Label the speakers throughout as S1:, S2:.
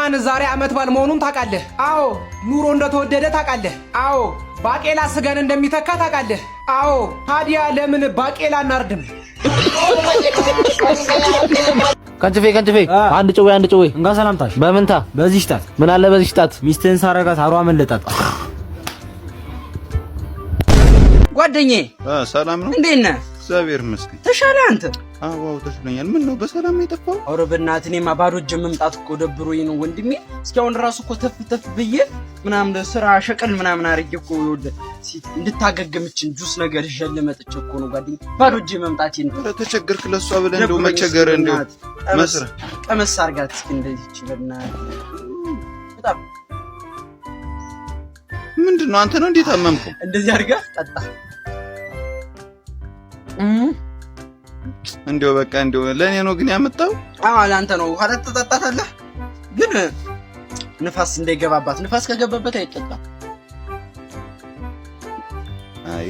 S1: እንኳን ዛሬ ዓመት በዓል መሆኑን ታውቃለህ። አዎ። ኑሮ እንደተወደደ ታውቃለህ። አዎ። ባቄላ ስጋን እንደሚተካ ታውቃለህ። አዎ። ታዲያ ለምን ባቄላ አናርድም?
S2: ከንጭፌ ከንጭፌ፣ አንድ ጭዌ አንድ ጭዌ።
S3: እንጋ ሰላምታሽ።
S2: በምንታ?
S3: በዚህ ጣት።
S2: ምን አለ በዚህ ጣት?
S3: ሚስትህን ሳረጋት አሯ መለጣት።
S4: ጓደኛዬ።
S5: ሰላም ነው?
S4: እንዴት ነህ?
S5: እግዚአብሔር ይመስገን።
S4: ተሻለ አንተ?
S5: አዎ ተሽሎኛል። ምን ነው፣ በሰላም ነው የጠፋው?
S4: ኧረ በእናትህ፣ እኔማ ባዶ እጄን መምጣት እኮ ደብሮኝ ነው ወንድሜ። እስኪ አሁን ራሱ እኮ ተፍ ተፍ ብዬ ምናምን ስራ ሸቀል ምናምን አድርጌ እኮ ይኸውልህ እንድታገግምችን ጁስ ነገር ይዤ መጥቼ እኮ ነው ጓደኛዬ። ባዶ እጄ መምጣቴ ነው።
S5: ኧረ ተቸገርክ ለእሷ ብለህ እንደው
S4: ደብሮኝ።
S5: መቸገር
S4: እስኪ
S5: እንደው
S4: በእናትህ ቀመስ
S5: መስረ
S4: ቀመስ አድርጋት እስኪ እንደዚች በእናትህ በጣም።
S5: ምንድን ነው፣ አንተ ነው እንዴት አመምከው?
S4: እንደዚህ አድርጋ ጠጣ።
S5: እንደው በቃ እንደው ለእኔ ነው ግን ያመጣው?
S4: አዎ፣ ለአንተ ነው። ውሃ ትጠጣታለህ፣ ግን ንፋስ እንዳይገባባት፣ ንፋስ ከገባበት አይጠጣም።
S5: አይ።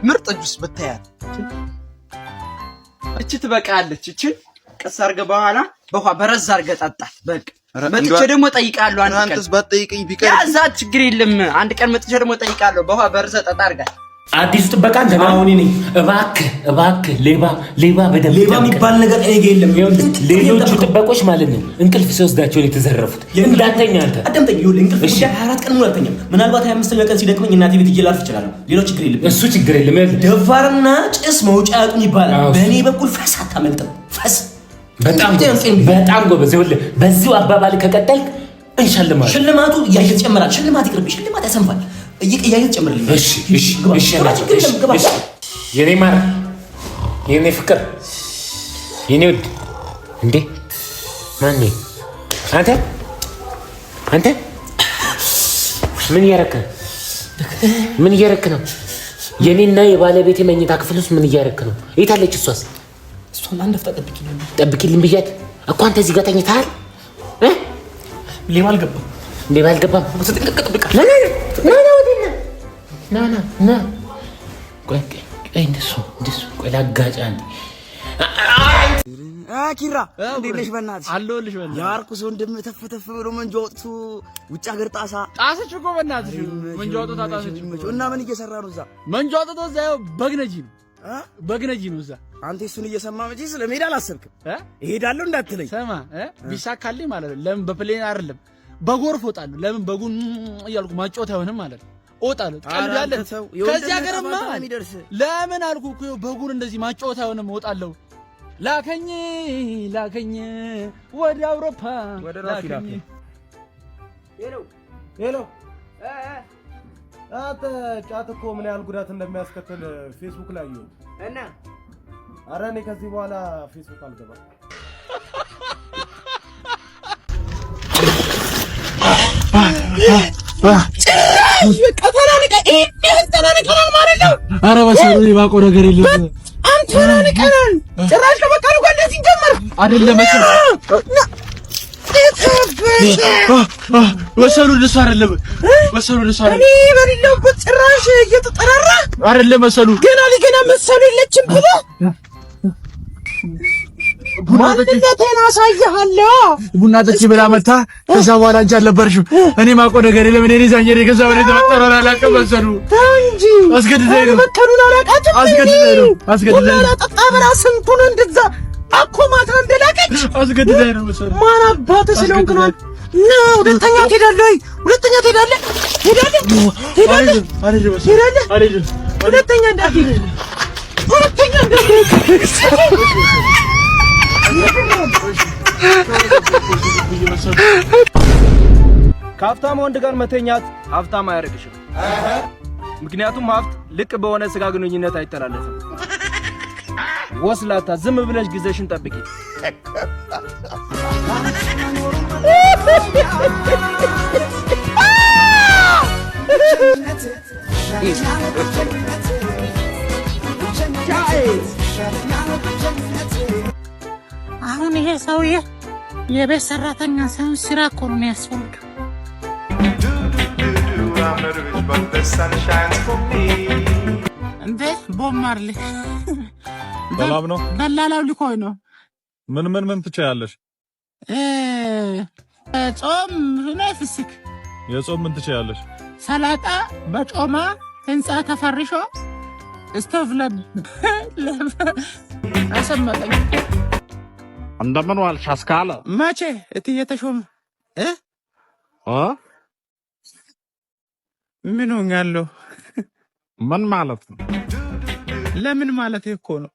S4: ምርጥ ጁስ ብታያት። እቺ ትበቃለች። እችን ቀስ አድርገህ በኋላ በውሃ በረዝ አድርገህ ጠጣት። በቃ መጥቼ ደግሞ እጠይቃለሁ አንድ ቀን።
S5: አንተስ ባትጠይቀኝ ቢቀር።
S4: ያዛ ችግር የለም። አንድ ቀን መጥቼ ደግሞ እጠይቃለሁ። በውሃ በርዘህ ጠጣ አድርጋት።
S6: አዲሱ ጥበቃ አንተ ነህ?
S7: አሁን እኔ።
S6: እባክህ እባክህ፣ ሌባ ሌባ በደንብ
S7: ሌባ
S6: ጠብቀን።
S7: የሚባል ነገር እኔ ጋ የለም።
S6: ሌሎቹ ጥበቆች ማለት ነው እንቅልፍ ሲወስዳቸው ነው የተዘረፉት። እንዳተኛ አንተ።
S7: አዳምጠኝ። ይኸውልህ፣ እንቅልፍ
S6: እሺ።
S7: ጉዳይ 24 ቀን ሙሉ አልተኛም። ምናልባት 25ኛው ቀን ሲደክመኝ እናቴ ቤት እየላርፍ እችላለሁ። ሌላው ችግር የለብኝም።
S6: እሱ ችግር የለም። ይኸውልህ፣
S7: ደፋርና ጭስ መውጫ ያጡን ይባላል።
S6: አዎ።
S7: በእኔ በኩል ፈስ አታመልጥም። ፈስ።
S6: በጣም ጎበዝ፣ በጣም ጎበዝ። ይኸውልህ፣ በዚሁ አባባል ከቀጠልክ እንሸልማለን።
S7: ሽልማቱ እያየ ትጨምራል። ሽልማት ይቅርብኝ። ሽልማት ያሰንፋል። እያየ ትጨምርልኝ።
S6: እሺ
S7: ግባ።
S6: እሺ።
S7: ግባ፣ ችግር የለም፣ ግባ።
S6: እሺ። የኔ ማር፣ የኔ ፍቅር፣ የኔ ውድ። እንዴ፣ ማን አንተ? አንተ ምን እያረክ ነው? ምን እያረክ ነው? የኔና የባለቤቴ መኝታ ክፍል ውስጥ ምን እያረክ ነው? የት አለች እሷስ?
S7: እሷን አንድ አፍታ ጠብቂልኝ።
S6: ጠብቂልኝ ብያት እኮ አንተ እዚህ ጋር ተኝተሃል እ?
S7: ሌባ አልገባም።
S6: ሌባ አልገባም።
S7: በተጠንቀቅ ጠብቃ።
S6: ና ና ና ና ወዲህ ና ና ና ና፣ ቆይ ቆይ ቆይ፣ እንደሱ እንደሱ፣ ቆይ ላጋጫ አንዴ።
S8: ኪራ፣ እንዴት ነሽ? በእናትሽ።
S9: አለሁልሽ በእናትሽ።
S8: የማርቆስ ወንድም ተፍ ተፍ ብሎ መንጃ ወጥቶ ውጭ ሀገር ጣሳ።
S9: ጣሰች እኮ በእናትሽ፣ መንጃ ወጥቶ ጣሰች እኮ።
S8: እና ምን እየሰራ ነው እዛ?
S9: መንጃ ወጥቶ እዛ ያው በግ ነጂ ነው፣ በግ ነጂ ነው እዛ።
S8: አንተ እሱን እየሰማ መቼ ስለመሄድ አላሰብክም?
S9: እ?
S8: እሄዳለሁ እንዳትለኝ።
S9: ስማ እ፣ ቢሳካልኝ ማለት ነው። ለምን በ plane አይደለም በጎርፍ እወጣለሁ። ለምን በጉን እያልኩ ማጫወት አይሆንም ማለት ነው። እወጣለሁ። ቀልድ አለ ከዚህ ሀገርማ። ለምን አልኩ እኮ፣ በጉን እንደዚህ ማጫወት አይሆንም። እወጣለሁ። ላከኝ ላከኝ ወደ አውሮፓ ላከኝ።
S8: ሄሎ።
S10: ሄሎ፣ አንተ፣ ጫት እኮ ምን ያህል ጉዳት እንደሚያስከትል ፌስቡክ ላይ አየሁት።
S8: እና?
S10: አረ እኔ ከዚህ በኋላ ፌስቡክ አልገባም።
S1: ጭራሽ በቃ ተናንቀ ይሄን ያህል ተናንቀናል ማለት ነው።
S9: ኧረ መሰሉ የማውቀው ነገር የለም።
S1: በጣም ተናንቀናል። ጭራሽ ከበቃሉ ጋር እንደዚህ ጀመር።
S9: አይደለም መሰሉ፣ መሰሉ እንደሱ አይደለም። መሰሉ እንደሱ አይደለም።
S1: እኔ በሌለሁበት ጭራሽ እየተጠራራ
S9: አይደለም መሰሉ።
S1: ገና ለገና መሰሉ የለችም ብለህ ማንነቴን አሳይሃለሁ።
S9: ቡና ጠጪ ብላ መታ። ከዛ በኋላ አንቺ አልነበርሽም። እኔ ማውቀው ነገር የለም። እኔ ዛኝ ከዛ በኋላ የተፈጠረውን አላውቅም መሰሉ።
S1: ተው እንጂ።
S9: አስገድደኝ ነው።
S1: መከሩን አላውቃትም።
S9: አስገድደኝ ነው። አስገድደኝ
S1: ቡና
S9: ነው።
S1: ላጠጣ ብላ ስንቱን እንደዛ አኮማትራ እንደላቀች።
S9: አስገድደኝ ነው መሰሉ።
S1: ማን አባትህ ስለሆንክ ነው? ና፣ ሁለተኛ ትሄዳለህ ወይ? ሁለተኛ ትሄዳለህ? ትሄዳለህ? ትሄዳለህ? ትሄዳለህ? ሁለተኛ እንዳትሄድ፣ ሁለተኛ እንዳትሄድ።
S10: ከሀብታም ወንድ ጋር መተኛት ሀብታም አያደርግሽም። ምክንያቱም ሀብት ልቅ በሆነ ስጋ ግንኙነት አይተላለፍም። ወስላታ፣ ዝም ብለሽ ጊዜሽን ጠብቂ።
S11: አሁን ይሄ ሰውዬ የቤት ሰራተኛ ሳይሆን ስራ እኮ ነው የሚያስፈልገው። እንዴ ቦብ ማርሌ!
S12: ሰላም ነው?
S11: ደላላው ልኮኝ ነው።
S12: ምን ምን ምን ትችያለሽ?
S11: ጾም ነው ፍስክ።
S12: የጾም ምን ትችያለሽ?
S11: ሰላጣ በጮማ፣ ህንፃ ተፈርሾ፣ ስቶቭ አሰመጠኝ።
S12: እንደምን ዋልሽ አስካለ?
S11: መቼ እትዬ ተሾመ እ ምን ሆኛለሁ?
S12: ምን ማለት ነው?
S11: ለምን ማለት እኮ ነው።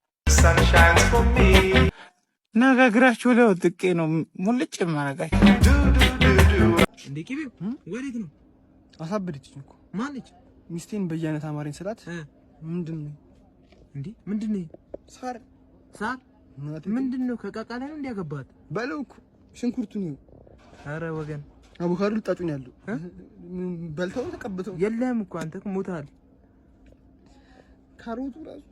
S11: ነጋግራችሁ ለውጥቄ ነው ሙልጭ የማረጋችሁ።
S1: እንዴ ቂቤው ወዴት ነው?
S9: አሳበደችኝ እኮ።
S1: ማነች?
S9: ሚስቴን በየአይነት አማረኝ ስላት ምንድን ነው?
S1: እንዴ ምንድን ነው?
S9: ሳር።
S1: ሳር ምንድን ነው? ከቃቃ ላይ ነው እንዲያገባት?
S9: በለው እኮ ሽንኩርቱን ይኸው።
S1: ኧረ ወገን።
S9: አቮካዶ ልጣጩን ያለው በልተው ተቀብተው።
S1: የለህም እኮ፣ አንተ እኮ ሞተሃል።
S9: ካሮቱ ራሱ።